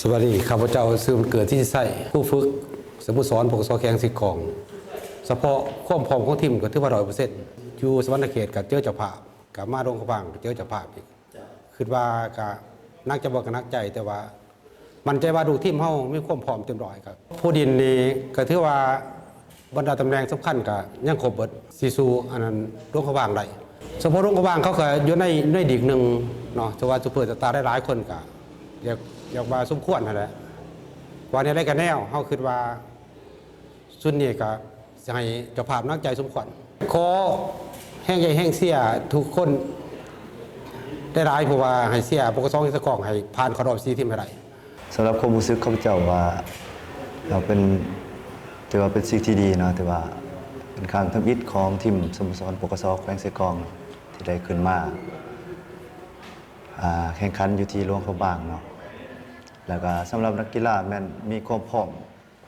ສະບາຍດີ ຂ້າພະເຈົ້າຊື່ບຸນເກີດ ສິດທິໄຊ ຄູຝຶກສະໂມສອນ ປກສ ແຂວງເຊກອງ. ສະເພາະຄວາມພ້ອມຂອງທີມກໍຖືວ່າຮ້ອຍເປີເຊັນ ຢູ່ສະຫວັນນະເຂດກໍເຈີເຈົ້າພາບ ກໍມາຫຼວງພະບາງກໍເຈີເຈົ້າພາບອີກ. ຄິດວ່າກໍໜັກໃຈບໍ່ກໍໜັກໃຈ ແຕ່ວ່າໝັ້ນໃຈວ່າລູກທີມເຮົາມີຄວາມພ້ອມເຕັມຮ້ອຍ. ກໍພູດິນນີ້ກໍຖືວ່າ ບັນດາຕຳແໜ່ງສຳຄັນກໍຍັງຄົບເບິດ ຊິສູ້ອັນນັ້ນ ຫຼວງພະບາງໄດ້. ສະເພາະຫຼວງພະບາງເຂົາກໍຢູ່ໃນ ໃນລີກໜຶ່ງເນາະ ຖືວ່າຊຸບເປີສະຕາຫຼາຍໆຄົນກໍຢາກ ຢາກວ່າສົມຄວນຫັ້ນແຫຼະ. ວ່າແນວໃດກໍແນວ ເຮົາຄິດວ່າຊຸດນີ້ກໍຊິໃຫ້ເຈົ້າພາບໜັກໃຈສົມຄວນ. ຂໍແຮງໃຈແຮງເຊຍທຸກຄົນຫຼາຍໆ ເພາະວ່າໃຫ້ເຊຍ ປກສ ແຂວງເຊກອງ ໃຫ້ຜ່ານເຂົ້າຮອບສີ່ທີມໃຫ້ໄດ້. ສຳລັບຄວາມຮູ້ສຶກຂ້າພະເຈົ້າວ່າ ເປັນ ຖືວ່າເປັນສິ່ງທີ່ດີເນາະ ຖືວ່າເປັນຄັ້ງທຳອິດຂອງທີມສະໂມສອນ ປກສ ແຂວງເຊກອງ ທີ່ໄດ້ຂຶ້ນມາ ອ່າ ແຂ່ງຂັນຢູ່ທີ່ຫຼວງພະບາງເນາະ. ແລ້ວກໍສຳລັບນັກກິລາແມ່ນມີຄວາມພ້ອມ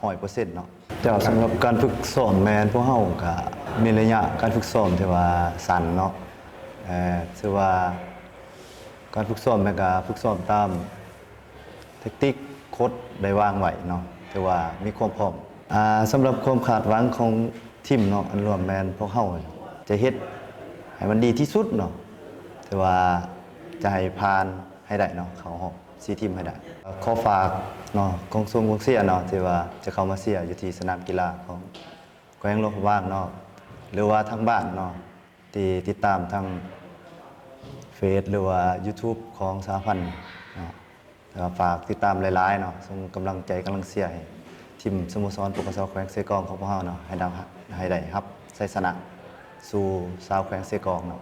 ຮ້ອຍເປີເຊັນເນາະ. ເຈົ້າ ສຳລັບການຝຶກຊ້ອມແມ່ນພວກເຮົາກໍມີໄລຍະການຝຶກຊ້ອມທີ່ວ່າສັ້ນເນາະ ເອີ ຖືວ່າການຝຶກຊ້ອມແມ່ນກໍຝຶກຊ້ອມຕາມ ແທັກຕິກ ໂຄດໄດ້ວາງໄວ້ເນາະ ຖືວ່າມີຄວາມພ້ອມ. ອ່າ ສຳລັບຄວາມຄາດຫວັງຂອງທີມເນາະ ອັນລວມແມ່ນພວກເຮົາຈະເຮັດໃຫ້ມັນດີທີ່ສຸດເນາະ ຖືວ່າຈະໃຫ້ຜ່ານໃຫ້ໄດ້ເນາະ ເຂົ້າຮອບສີ່ທີມໃຫ້ໄດ້. ຂໍຝາກເນາະ ກອງຊົງກອງເຊຍເນາະ ທີ່ວ່າຈະເຂົ້າມາເຊຍຢູ່ທີ່ສະໜາມກິລາຂອງແຂວງຫຼວງພະບາງເນາະ ຫຼືວ່າທາງບ້ານເນາະ ທີ່ຕິດຕາມທາງເຟສ ຫຼືວ່າຢູທູບຂອງສະຫະພັນເນາະ. ແລ້ວກໍຝາກຕິດຕາມຫຼາຍໆເນາະ ສົ່ງກຳລັງໃຈກຳລັງເຊຍໃຫ້ທີມສະໂມສອນ ປກສ ແຂວງເຊກອງຂອງພວກເຮົາເນາະ ໃຫ້ໄດ້ ໃຫ້ໄດ້ຮັບໄຊຊະນະສູ່ຊາວແຂວງເຊກອງເນາະ.